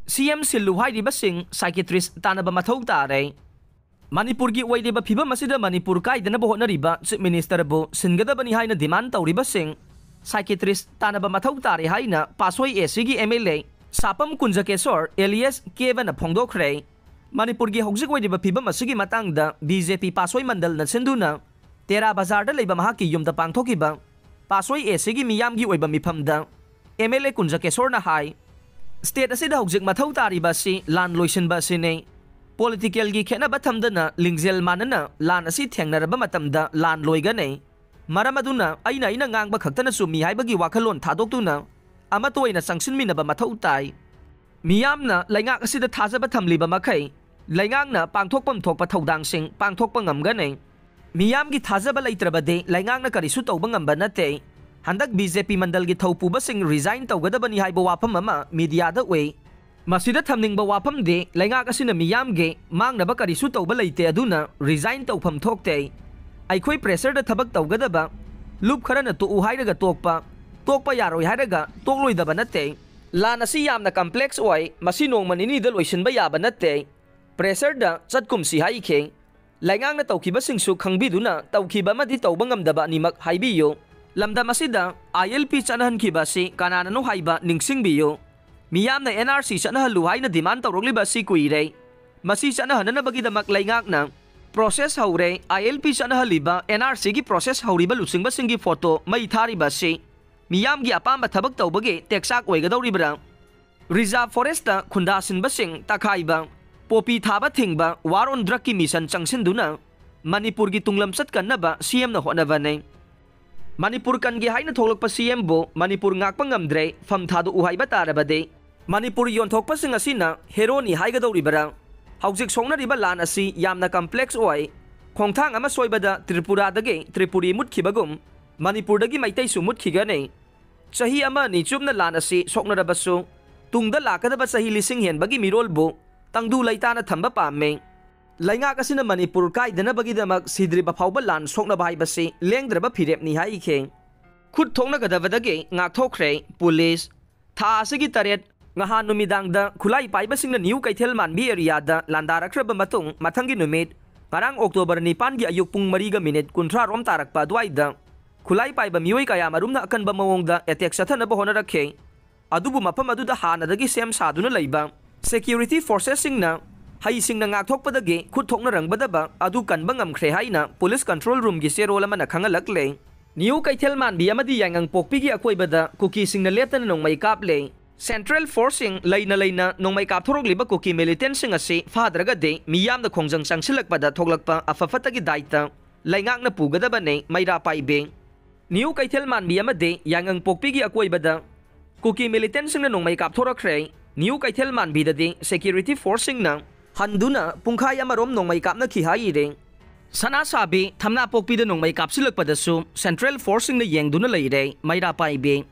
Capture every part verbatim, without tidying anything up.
ꯁꯤ ꯑꯦꯝ ꯁꯤꯜꯂꯨ ꯍꯥꯏꯔꯤꯕꯁꯤꯡ ꯁꯥꯏꯀꯦꯇ꯭ꯔꯤꯁ ꯇꯥꯟꯅꯕ ꯃꯊꯧ ꯇꯥꯔꯦ꯫ ꯃꯅꯤꯄꯨꯔꯒꯤ ꯑꯣꯏꯔꯤꯕ ꯐꯤꯕꯝ ꯑꯁꯤꯗ ꯃꯅꯤꯄꯨꯔ ꯀꯥꯏꯗꯅꯕ ꯍꯣꯠꯅꯔꯤꯕ ꯆꯤꯐ ꯃꯤꯅꯤꯁꯇꯔꯕꯨ ꯁꯤꯟꯒꯗꯕꯅꯤ ꯍꯥꯏꯅ ꯗꯤꯃꯥꯟ ꯇꯧꯔꯤꯕꯁꯤꯡ ꯁꯥꯏꯀꯦꯇ꯭ꯔꯤꯁ ꯇꯥꯟꯅꯕ ꯃꯊꯧ ꯇꯥꯔꯦ ꯍꯥꯏꯅ ꯄꯥꯁꯣꯏ ꯑꯦ ꯁꯤꯒꯤ ꯑꯦꯝ ꯑꯦꯜ ꯑꯦ ꯁꯥꯄꯝ ꯀꯨꯟꯖꯀꯦꯁꯣꯔ ꯑꯦꯂꯤꯌꯥꯁ ꯀꯦꯕꯅ ꯐꯣꯡꯗꯣꯛꯈ꯭ꯔꯦ꯫ ꯃꯅꯤꯄꯨꯔꯒꯤ ꯍꯧꯖꯤꯛ ꯑꯣꯏꯔꯤꯕ ꯐꯤꯕꯝ ꯑꯁꯤꯒꯤ ꯃꯇꯥꯡꯗ ꯕꯤ ꯖꯦ ꯄꯤ ꯄꯥꯁꯣꯏ ꯃꯟꯗꯜꯅ ꯁꯤꯟꯗꯨꯅ ꯇꯦꯔꯥ ꯕꯖꯥꯔꯗ ꯂꯩꯕ ꯃꯍꯥꯛꯀꯤ ꯌꯨꯝꯗ ꯄꯥꯡꯊꯣꯛꯈꯤꯕ ꯄꯥꯁꯣꯏ ꯑꯦ ꯁꯤꯒꯤ ꯃꯤꯌꯥꯝꯒꯤ ꯑꯣꯏꯕ ꯃꯤꯐꯝꯗ ꯑꯦꯝ ꯑꯦꯜ ꯑꯦ ꯀꯨꯟꯖꯀꯦꯁꯣꯔꯅ ꯍꯥꯏ, ꯁ꯭ꯇꯦꯠ ꯑꯁꯤꯗ ꯍꯧꯖꯤꯛ ꯃꯊꯧ ꯇꯥꯔꯤꯕ ꯑꯁꯤ ꯂꯥꯟ ꯂꯣꯏꯁꯤꯟꯕ ꯑꯁꯤꯅꯤ꯫ ꯄꯣꯂꯤꯇꯤꯀꯦꯜꯒꯤ ꯈꯦꯠꯅꯕ ꯊꯝꯗꯅ ꯂꯤꯡꯖꯦꯜ ꯃꯥꯟꯅꯅ ꯂꯥꯟ ꯑꯁꯤ ꯊꯦꯡꯅꯔꯕ ꯃꯇꯝꯗ ꯂꯥꯟ ꯂꯣꯏꯒꯅꯤ꯫ ꯃꯔꯝ ꯑꯗꯨꯅ ꯑꯩꯅ ꯑꯩꯅ ꯉꯥꯡꯕ ꯈꯛꯇꯅ ꯆꯨꯝꯃꯤ ꯍꯥꯏꯕꯒꯤ ꯋꯥꯈꯜꯂꯣꯟ ꯊꯥꯗꯣꯛꯇꯨꯅ ꯑꯃꯠꯇ ꯑꯣꯏꯅ ꯆꯪꯁꯤꯟꯃꯤꯟꯅꯕ ꯃꯊꯧ ꯇꯥꯏ꯫ ꯃꯤꯌꯥꯝꯅ ꯂꯩꯉꯥꯛ ꯑꯁꯤꯗ ꯊꯥꯖꯕ ꯊꯝꯂꯤꯕ ꯃꯈꯩ ꯂꯩꯉꯥꯛꯅ ꯄꯥꯡꯊꯣꯛꯐꯝ ꯊꯣꯛꯄ ꯊꯧꯗꯥꯡꯁꯤꯡ ꯄꯥꯡꯊꯣꯛꯄ ꯉꯝꯒꯅꯤ꯫ ꯃꯤꯌꯥꯝꯒꯤ ꯊꯥꯖꯕ ꯂꯩꯇ꯭ꯔꯕꯗꯤ ꯂꯩꯉꯥꯛꯅ ꯀꯔꯤꯁꯨ ꯇꯧꯕ ꯉꯝꯕ ꯅꯠꯇꯦ꯫ ꯍꯟꯗꯛ ꯕꯤ ꯖꯦ ꯄꯤ ꯃꯟꯗꯜꯒꯤ ꯊꯧꯄꯨꯕꯁꯤꯡ ꯔꯤꯖꯥꯏꯟ ꯇꯧꯒꯗꯕꯅꯤ ꯍꯥꯏꯕ ꯋꯥꯐꯝ ꯑꯃ ꯃꯤꯗꯤꯌꯥꯗ ꯎꯏ꯫ ꯃꯁꯤꯗ ꯊꯝꯅꯤꯡꯕ ꯋꯥꯐꯝꯗꯤ ꯂꯩꯉꯥꯛ ꯑꯁꯤꯅ ꯃꯤꯌꯥꯝꯒꯤ ꯃꯥꯡꯅꯕ ꯀꯔꯤꯁꯨ ꯇꯧꯕ ꯂꯩꯇꯦ, ꯑꯗꯨꯅ ꯔꯤꯖꯥꯏꯟ ꯇꯧꯐꯝ ꯊꯣꯛꯇꯦ꯫ ꯑꯩꯈꯣꯏ ꯄ꯭ꯔꯦꯁꯔꯗ ꯊꯕꯛ ꯇꯧꯒꯗꯕ ꯂꯨꯞ ꯈꯔꯅ ꯇꯣꯛꯎ ꯍꯥꯏꯔꯒ ꯇꯣꯛꯄ, ꯇꯣꯛꯄ ꯌꯥꯔꯣꯏ ꯍꯥꯏꯔꯒ ꯇꯣꯛꯂꯣꯏꯗꯕ ꯅꯠꯇꯦ꯫ ꯂꯥꯟ ꯑꯁꯤ ꯌꯥꯝꯅ ꯀꯝꯄ꯭ꯂꯦꯛꯁ ꯑꯣꯏ, ꯃꯁꯤ ꯅꯣꯡꯃ ꯅꯤꯅꯤꯗ ꯂꯣꯏꯁꯤꯟꯕ ꯌꯥꯕ ꯅꯠꯇꯦ꯫ ꯄ꯭ꯔꯦꯁꯔꯗ ꯆꯠꯀꯨꯝꯁꯤ ꯍꯥꯏꯈꯤ꯫ ꯂꯩꯉꯥꯛꯅ ꯇꯧꯈꯤꯕꯁꯤꯡꯁꯨ ꯈꯪꯕꯤꯗꯨꯅ ꯇꯧꯈꯤꯕ ꯑꯃꯗꯤ ꯇꯧꯕ ꯉꯝꯗꯕ ꯑꯅꯤꯃꯛ ꯍꯥꯏꯕꯤꯌꯨ꯫ ꯂꯝꯗꯝ ꯑꯁꯤꯗ ꯑꯥꯏ ꯑꯦꯜ ꯄꯤ ꯆꯠꯅꯍꯟꯈꯤꯕ ꯑꯁꯤ ꯀꯅꯥꯅꯅꯣ ꯍꯥꯏꯕ ꯅꯤꯡꯁꯤꯡꯕꯤꯌꯨ꯫ ꯃꯤꯌꯥꯝꯅ ꯑꯦꯟ ꯑꯥꯔ ꯁꯤ ꯆꯠꯅꯍꯜꯂꯨ ꯍꯥꯏꯅ ꯗꯤꯃꯥꯟ ꯇꯧꯔꯛꯂꯤꯕ ꯑꯁꯤ ꯀꯨꯏꯔꯦ꯫ ꯃꯁꯤ ꯆꯠꯅꯍꯟꯅꯅꯕꯒꯤꯗꯃꯛ ꯂꯩꯉꯥꯛꯅ ꯄ꯭ꯔꯣꯁꯦꯁ ꯍꯧꯔꯦ꯫ ꯑꯥꯏ ꯑꯦꯜ ꯄꯤ ꯆꯠꯅꯍꯜꯂꯤꯕ ꯑꯦꯟ ꯑꯥꯔ ꯁꯤꯒꯤ ꯄ꯭ꯔꯣꯁꯦꯁ ꯍꯧꯔꯤꯕ ꯂꯨꯆꯤꯡꯕꯁꯤꯡꯒꯤ ꯐꯣꯇꯣ ꯃꯩ ꯊꯥꯔꯤꯕ ꯑꯁꯤ ꯃꯤꯌꯥꯝꯒꯤ ꯑꯄꯥꯝꯕ ꯊꯕꯛ ꯇꯧꯕꯒꯤ ꯇꯦꯛꯆꯥꯛ ꯑꯣꯏꯒꯗꯧꯔꯤꯕ꯭ꯔꯥ? ꯔꯤꯖꯥꯔꯚ ꯐꯣꯔꯦꯁꯇ ꯈꯨꯟꯗꯥꯁꯤꯟꯕꯁꯤꯡ ꯇꯛꯈꯥꯏꯕ, ꯄꯣꯄꯤ ꯊꯥꯕ ꯊꯤꯡꯕ, ꯋꯥꯔ ꯑꯣꯟ ꯗ꯭ꯔꯒꯀꯤ ꯃꯤꯁꯟ ꯆꯪꯁꯤꯟꯗꯨꯅ ꯃꯅꯤꯄꯨꯔꯒꯤ ꯇꯨꯡꯂꯝꯆꯠ ꯀꯟꯅꯕ ꯁꯤ ꯑꯦꯝꯅ ꯍꯣꯠꯅꯕꯅꯤ꯫ ꯃꯅꯤꯄꯨꯔ ꯀꯟꯒꯦ ꯍꯥꯏꯅ ꯊꯣꯛꯂꯛꯄ ꯁꯤ ꯑꯦꯝꯕꯨ ꯃꯅꯤꯄꯨꯔ ꯉꯥꯛꯄ ꯉꯝꯗ꯭ꯔꯦ, ꯐꯝ ꯊꯥꯗꯣꯛꯎ ꯍꯥꯏꯕ ꯇꯥꯔꯕꯗꯤ ꯃꯅꯤꯄꯨꯔ ꯌꯣꯟꯊꯣꯛꯄꯁꯤꯡ ꯑꯁꯤꯅ ꯍꯦꯔꯣꯅꯤ ꯍꯥꯏꯒꯗꯧꯔꯤꯕꯔꯥ? ꯍꯧꯖꯤꯛ ꯁꯣꯛꯅꯔꯤꯕ ꯂꯥꯟ ꯑꯁꯤ ꯌꯥꯝꯅ ꯀꯝꯄ꯭ꯂꯦꯛꯁ ꯑꯣꯏ꯫ ꯈꯣꯡꯊꯥꯡ ꯑꯃ ꯁꯣꯏꯕꯗ ꯇ꯭ꯔꯤꯄꯨꯔꯥꯗꯒꯤ ꯇ꯭ꯔꯤꯄꯨꯔꯤ ꯃꯨꯠꯈꯤꯕꯒꯨꯝ ꯃꯅꯤꯄꯨꯔꯗꯒꯤ ꯃꯩꯇꯩꯁꯨ ꯃꯨꯠꯈꯤꯒꯅꯤ꯫ ꯆꯍꯤ ꯑꯃ ꯑꯅꯤ ꯆꯨꯞꯅ ꯂꯥꯟ ꯑꯁꯤ ꯁꯣꯛꯅꯔꯕꯁꯨ, ꯇꯨꯡꯗ ꯂꯥꯛꯀꯗꯕ ꯆꯍꯤ ꯂꯤꯁꯤꯡ ꯍꯦꯟꯕꯒꯤ ꯃꯤꯔꯣꯜꯕꯨ ꯇꯪꯗꯨ ꯂꯩꯇꯥꯅ ꯊꯝꯕ ꯄꯥꯝꯃꯤ꯫ ꯂꯩꯉꯥꯛ ꯑꯁꯤꯅ ꯃꯅꯤꯄꯨꯔ ꯀꯥꯏꯗꯅꯕꯒꯤꯗꯃꯛ ꯁꯤꯗ꯭ꯔꯤꯕ ꯐꯥꯎꯕ ꯂꯥꯟ ꯁꯣꯛꯅꯕ ꯍꯥꯏꯕꯁꯤ ꯂꯦꯡꯗ꯭ꯔꯕ ꯐꯤꯔꯦꯞꯅꯤ ꯍꯥꯏꯈꯤ꯫ ꯈꯨꯠ ꯊꯣꯛꯅꯒꯗꯕꯗꯒꯤ ꯉꯥꯛꯊꯣꯛꯈ꯭ꯔꯦ ꯄꯨꯂꯤꯁ꯫ ꯊꯥ ꯑꯁꯤꯒꯤ ꯇꯔꯦꯠ ꯉꯍꯥꯟ ꯅꯨꯃꯤꯗꯥꯡꯗ ꯈꯨꯠꯂꯥꯏ ꯄꯥꯏꯕꯁꯤꯡꯅ ꯅ꯭ꯌꯨ ꯀꯩꯊꯦꯜ ꯃꯥꯟꯕꯤ ꯑꯦꯔꯤꯌꯥꯗ ꯂꯥꯟꯗꯥꯔꯛꯈ꯭ꯔꯕ ꯃꯇꯨꯡ, ꯃꯊꯪꯒꯤ ꯅꯨꯃꯤꯠ ꯉꯔꯥꯡ ꯑꯣꯛꯇꯣꯕꯔ ꯅꯤꯄꯥꯟꯒꯤ ꯑꯌꯨꯛ ꯄꯨꯡ ꯃꯔꯤꯒ ꯃꯤꯅꯤꯠ ꯀꯨꯟꯊ꯭ꯔꯥ ꯔꯣꯝ ꯇꯥꯔꯛꯄ ꯑꯗꯨꯋꯥꯏꯗ ꯈꯨꯠꯂꯥꯏ ꯄꯥꯏꯕ ꯃꯤꯑꯣꯏ ꯀꯌꯥꯃꯔꯨꯝꯅ ꯑꯀꯟꯕ ꯃꯑꯣꯡꯗ ꯑꯦꯇꯦꯛ ꯆꯠꯊꯅꯕ ꯍꯣꯠꯅꯔꯛꯈꯤ꯫ ꯑꯗꯨꯕꯨ ꯃꯐꯝ ꯑꯗꯨꯗ ꯍꯥꯟꯅꯗꯒꯤ ꯁꯦꯝ ꯁꯥꯗꯨꯅ ꯂꯩꯕ ꯁꯦꯀ꯭ꯌꯨꯔꯤꯇꯤ ꯐꯣꯔꯁꯦꯁꯁꯤꯡꯅ ꯍꯩꯁꯤꯡꯅ ꯉꯥꯛꯊꯣꯛꯄꯗꯒꯤ ꯈꯨꯠ ꯊꯣꯛꯅꯔꯝꯒꯗꯕ ꯑꯗꯨ ꯀꯟꯕ ꯉꯝꯈ꯭ꯔꯦ ꯍꯥꯏꯅ ꯄꯨꯂꯤꯁ ꯀꯟꯇ꯭ꯔꯣꯜ ꯔꯨꯝꯒꯤ ꯆꯦꯔꯣꯜ ꯑꯃꯅ ꯈꯪꯍꯜꯂꯛꯂꯦ꯫ ꯅ꯭ꯌꯨ ꯀꯩꯊꯦꯜ ꯃꯥꯟꯕꯤ ꯑꯃꯗꯤ ꯌꯥꯏꯉꯪꯄꯣꯛꯄꯤꯒꯤ ꯑꯀꯣꯏꯕꯗ ꯀꯨꯀꯤꯁꯤꯡꯅ ꯂꯦꯞꯇꯅ ꯅꯣꯡꯃꯩ ꯀꯥꯞꯂꯦ꯫ ꯁꯦꯟꯇ꯭ꯔꯦꯜ ꯐꯣꯔꯁꯁꯤꯡ ꯂꯩꯅ ꯂꯩꯅ ꯅꯣꯡꯃꯩ ꯀꯥꯞꯊꯣꯔꯛꯂꯤꯕ ꯀꯨꯀꯤ ꯃꯤꯂꯤꯇꯦꯟꯁꯤꯡ ꯑꯁꯤ ꯐꯥꯗ꯭ꯔꯒꯗꯤ ꯃꯤꯌꯥꯝꯅ ꯈꯣꯡꯖꯪ ꯆꯪꯁꯤꯜꯂꯛꯄꯗ ꯊꯣꯛꯂꯛꯄ ꯑꯐ ꯐꯠꯇꯒꯤ ꯗꯥꯏꯇ ꯂꯩꯉꯥꯛꯅ ꯄꯨꯒꯗꯕꯅꯤ, ꯃꯩꯔꯥ ꯄꯥꯏꯕꯤ꯫ ꯅ꯭ꯌꯨ ꯀꯩꯊꯦꯜ ꯃꯥꯟꯕꯤ ꯑꯃꯗꯤ ꯌꯥꯏꯉꯪꯄꯣꯛꯄꯤꯒꯤ ꯑꯀꯣꯏꯕꯗ ꯀꯨꯀꯤ ꯃꯤꯂꯤꯇꯦꯟꯁꯤꯡꯅ ꯅꯣꯡꯃꯩ ꯀꯥꯞꯊꯣꯔꯛꯈ꯭ꯔꯦ꯫ ꯅ꯭ꯌꯨ ꯀꯩꯊꯦꯜ ꯃꯥꯟꯕꯤꯗꯗꯤ ꯁꯦꯀ꯭ꯌꯨꯔꯤꯇꯤ ꯐꯣꯔꯁꯁꯤꯡꯅ ꯍꯟꯗꯨꯅ ꯄꯨꯡꯈꯥꯏ ꯑꯃꯔꯣꯝ ꯅꯣꯡꯃꯩ ꯀꯥꯞꯅꯈꯤ ꯍꯥꯏꯔꯦ꯫ ꯁꯅꯥꯁꯥꯕꯤ ꯊꯝꯅꯥꯄꯣꯛꯄꯤꯗ ꯅꯣꯡꯃꯩ ꯀꯥꯞꯁꯤꯜꯂꯛꯄꯗꯁꯨ ꯁꯦꯟꯇ꯭ꯔꯦꯜ ꯐꯣꯔꯁꯁꯤꯡꯅ ꯌꯦꯡꯗꯨꯅ ꯂꯩꯔꯦ, ꯃꯩꯔꯥ ꯄꯥꯏꯕꯤ꯫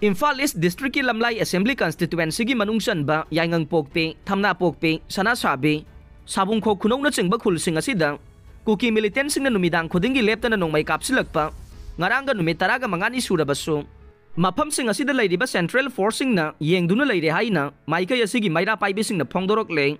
ꯏꯝꯐꯥꯜ ꯏꯁ ꯗꯤꯁꯇ꯭ꯔꯤꯛꯀꯤ ꯂꯝꯂꯥꯏ ꯑꯦꯁꯦꯝꯕ꯭ꯂꯤ ꯀꯟꯁꯇꯤꯇ꯭ꯋꯦꯟꯁꯤꯒꯤ ꯃꯅꯨꯡ ꯆꯟꯕ ꯌꯥꯏꯉꯪꯄꯣꯛꯄꯤ, ꯊꯝꯅꯥꯄꯣꯛꯄꯤ, ꯁꯅꯥꯁꯥꯕꯤ, ꯁꯥꯕꯨꯡꯈꯣꯛ ꯈꯨꯅꯧꯅꯆꯤꯡꯕ ꯈꯨꯜꯁꯤꯡ ꯑꯁꯤꯗ ꯀꯨꯀꯤ ꯃꯤꯂꯤꯇꯦꯟꯁꯤꯡꯅ ꯅꯨꯃꯤꯗꯥꯡ ꯈꯨꯗꯤꯡꯒꯤ ꯂꯦꯞꯇꯅ ꯅꯣꯡꯃꯩ ꯀꯥꯞꯁꯤꯜꯂꯛꯄ ꯉꯔꯥꯡꯒ ꯅꯨꯃꯤꯠ ꯇꯔꯥꯒ ꯃꯉꯥꯅꯤ ꯁꯨꯔꯕꯁꯨ, ꯃꯐꯝꯁꯤꯡ ꯑꯁꯤꯗ ꯂꯩꯔꯤꯕ ꯁꯦꯟꯇ꯭ꯔꯦꯜ ꯐꯣꯔꯁꯁꯤꯡꯅ ꯌꯦꯡꯗꯨꯅ ꯂꯩꯔꯦ ꯍꯥꯏꯅ ꯃꯥꯏꯀꯩ ꯑꯁꯤꯒꯤ ꯃꯩꯔꯥ ꯄꯥꯏꯕꯤꯁꯤꯡꯅ ꯐꯣꯡꯗꯣꯔꯛꯂꯦ꯫